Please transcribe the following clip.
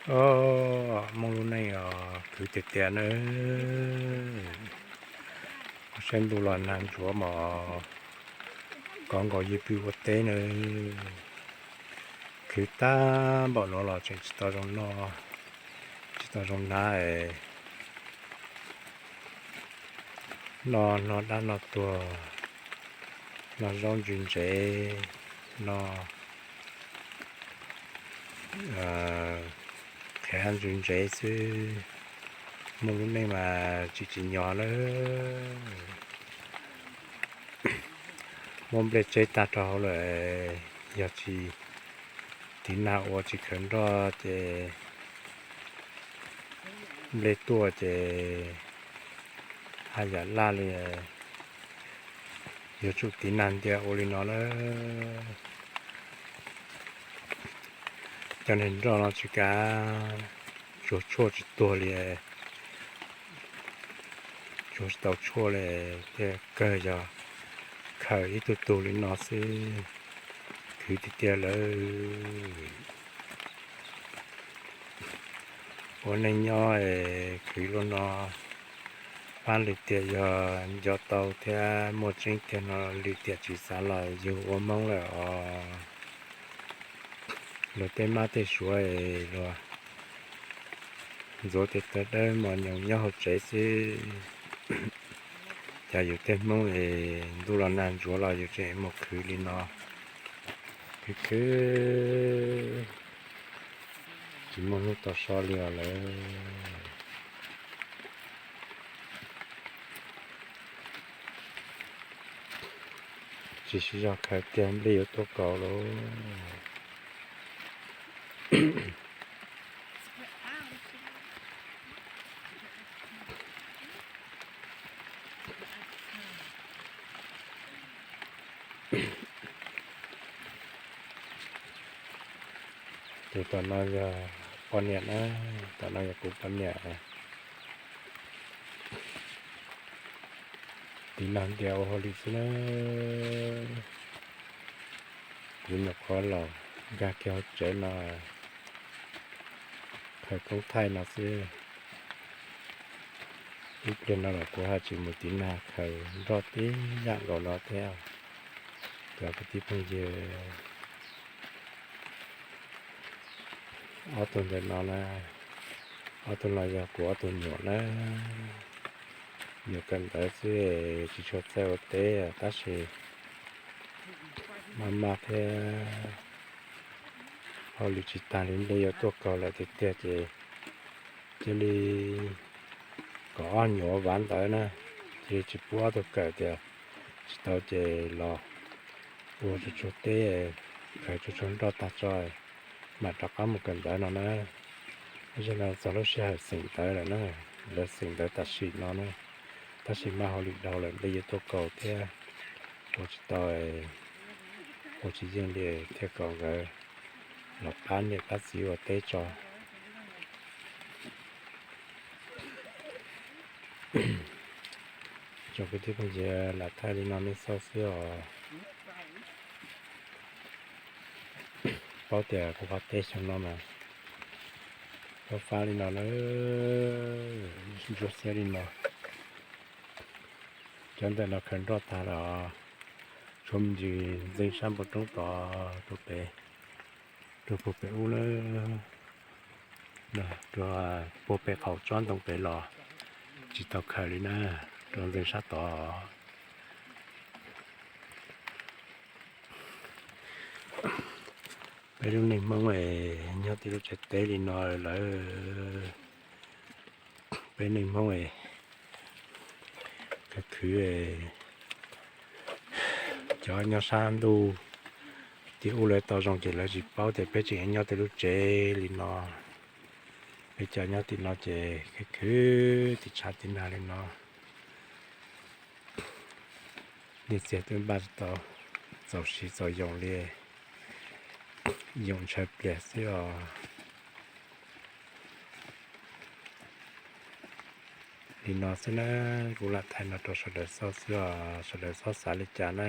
Os, Hmoob lub neej os, khwv tiag tiag nawb. Saib ntuj los nag ntsuav mas kov nkaus ywg pw ua teb nawb. Khwv tag npaum no los tseem tsis tau zoo noj, tsis tau zoo hnav es noj, noj dab noj tuag, noj zaub ntsws ntsev, noj qhiav ntsws ntsev xwb. Hmoob lub neej mas tsis tsim nyog lawm. Muab nplej tseb tag rau hauv lawm, yog tsis tiv nag ua tsis khaws nroj ces nplej tuaj ces haj yam laj li. Yuav tsum tiv nag ntias ua li no lawm. Cov niag nroj no tsis kav tsuag tshuaj tsis tuag li, tsuag tsis tau tshuaj li, thiaj kawg yog khaws ib tug tug li no xwb. Khwv tiag tiag lawm. Ua neej nyob es khwv luaj no, pab lwm tiam yog nco tau thiab muaj tseeb tiag no, lwm tiam tsis xav los yug ua Hmoob lawm os. Luag tej mab tej suav es luag ntxuav tes taw dawb mos nyoos nyob hauv tsev xwb. Cas yus tej Hmoob es ntuj los nag ntsuav los yus tseem mus khwv li no. Khwv khwv tsis muaj hnub tau so li os lawm. Tsis siv zog khaws tiag nplej yuav tuaj kaus lauj. Tus tom no yog poj niam na, tom no yog kuv poj niam. Tiv nag ntias ua hauj lwm xwb na. Kuv nyuam qhuav los nkag kiag hauv tsev no, khaws koob thaij no xwb. Ib pliag no los kuv haj tsis mus tiv nag khaws nroj tib yam nkaus no thiab. Cov kwv tij phooj ywg, ob tug ntawm no na, ob tug no yog kuv ob tug nyuam na. Nyuam kawm ntawv xwb tsis tshua txawj ua teb tab sis maj maj thiab, hauj lwm tsis tag li nplej yuav tuaj kaus lawm tiag tiag ces cia li kom ob nyuam vav ntawv na, cia li tsis pub ob tug kawm tias tsis tau ces los ua tsuag tsuag teb, khaws tsuag tsuag nroj tag tso mam rov qab mus kawm ntawv no na. Zaum no txog lub sij hawm xeem ntawv lawm na, lawv xeem ntawv tam sim no na, tab sis maj hauj lwm dhau lawm nplej yuav tuaj kaus thiab, ua tsis tau, ua tsis yeej li thiaj kom nkawd los pab niam pab txiv ua teb tso. Tsoom kwv tij phooj ywg, lam thaij li no nej xauj xwb os. Paub tias kuv qhov teb xyoo no mas fab fab li no na, ntsuab xiab li no. Cov ntawm no khaws nroj tag los tshuav me ntsis ntxeev sab npoo roob tod rau pem, rau puag pem ub na, rau puag pem qaum tsob ntoo pem los tsis tau khaws li na, rau ntxeev sab tod. Peb lub neej Hmoob es nyob tej lub tsev teb li no lawm. Peb neej Hmoob es khwv khwv, cov nyob sab ntuj tim ub lawv tau zoo ces lawv tsis paub tias peb tseem nyob tej lub tsev li no. Peb cov nyob tim no ces khwv khwv tiv tshav tiv nag li no. Nyiaj txiag twb npaj tsis tau txaus siv txaus yoom li, yoom ntshaw pliag xwb os. Li no xwb na, kuv lam thaij no rau sawv daws xauj xwb os, sawv daws txhob xav li cas na.